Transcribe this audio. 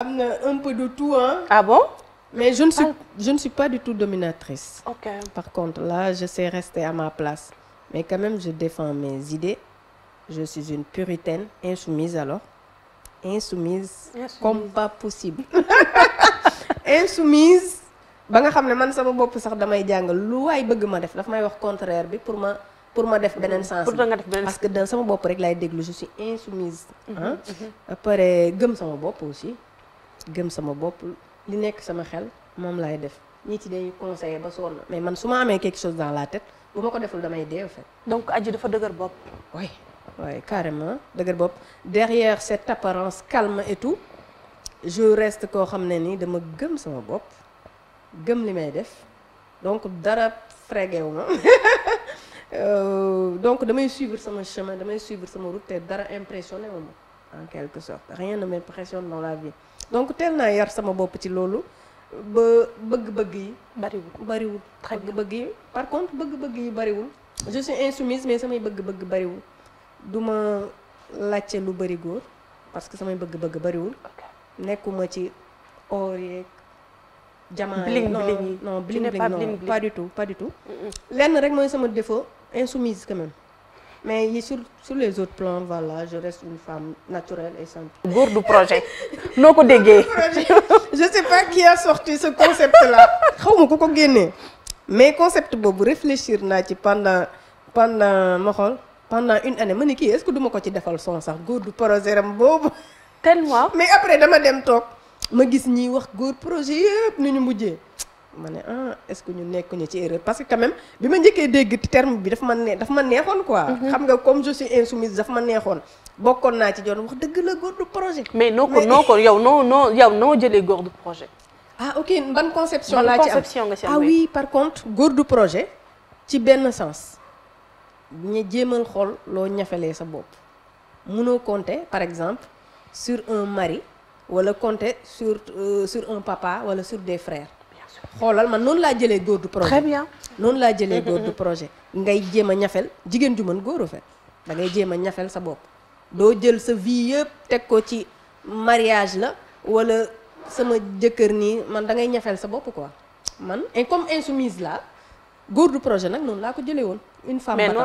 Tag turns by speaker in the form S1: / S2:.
S1: am na un peu de tout hein.
S2: Ah bon?
S1: Mais je ne suis pas du tout dominatrice.
S2: Ok.
S1: Par contre là je sais rester à ma place mais quand même je défends mes idées. Je suis une puritaine insoumise alors. Insoumise comme pas possible. Insoumise ba nga xam ne man sama bopp sax damay jàng lu waay bëgg ma def daf may wax contraire bi pour ma def beneen sens bi parce que dans sama bopp rek laay déglu je suis insoumise ah après gëm sama bopp aussi gëm sama bopp li nekk sama xel moom laay def ñi ci dañuy conseiller ba sonn mais man su ma amee quelque chose dans la tête bu ma ko deful damay dee en fait.
S2: Donc Adji dafa dëgër bopp.
S1: oui oui carrément dëgër bopp derrière cette apparence calme et tout je reste koo xam ne ni dama gëm sama bopp gëm li may def donc dara frégewu ma donc damay suivre sama chemin damay suivre sama route te dara impressionné wu ma en quelque sorte rien ne m'impressionne dans la vie donc teel naa yar sama bopp ci loolu ba bëgg-bëgg yi bariwul bëgg-bëgg yi par contre bëgg-bëgg yi bariwul je suis insoumise mais samay bëgg-bëgg bariwul du ma laajte lu bari góor parce que samay bëgg-bëgg bariwul nekkuma ci or yeeg jamaa non bling bling non pas du tout lenn rek mooy sama défaut insoumise quand même mais yi sur les autres plans voilà je reste une femme naturelle et simple.
S2: góor du projet noo ko déggee.
S1: je sais pas qui a sorti ce concept là xaw ma ku ko génnee mais concept boobu réfléchir naa ci pendant ma xool pendant une année ma ni kii est-ce que duma ko ci defal son sax góor du projet ram boobu.
S2: tellement
S1: mais après dama dem toog ma gis ñiy wax góor projet yëpp ni ñu mujjee ma ne est-ce que ñu nekkuñu ci erreur parce que quand même bi ma njëkkee dégg terme bi daf ma neexoon quoi. xam nga comme je suis insoumise daf ma neexoon bokkoon naa ci joon wax dëgg la góor du projet.
S2: mais noo ko yow noo jëlee góor du projet.
S1: ah ok ban conception laa ci am
S2: nga ci
S1: ah oui par contre góor du projet ci benn sens ñu jéemal xool loo ñafelee sa bopp munoo compter par exemple sur un mari wala compter sur un papa wala sur des frères. xoolal man noonu laa jëlee góor du projet.
S2: Très bien.
S1: noonu laa jëlee góor du projet ngay jéem a ñafel jigéen ju mën góor a fet da ngay jéem a ñafel sa bopp doo jël sa vie yëpp teg ko ci mariage la wala sama jëkkër nii man da ngay ñafel sa bopp quoi man et comme insoumise la góor du projet nag noonu laa ko jëlee woon une femme battante.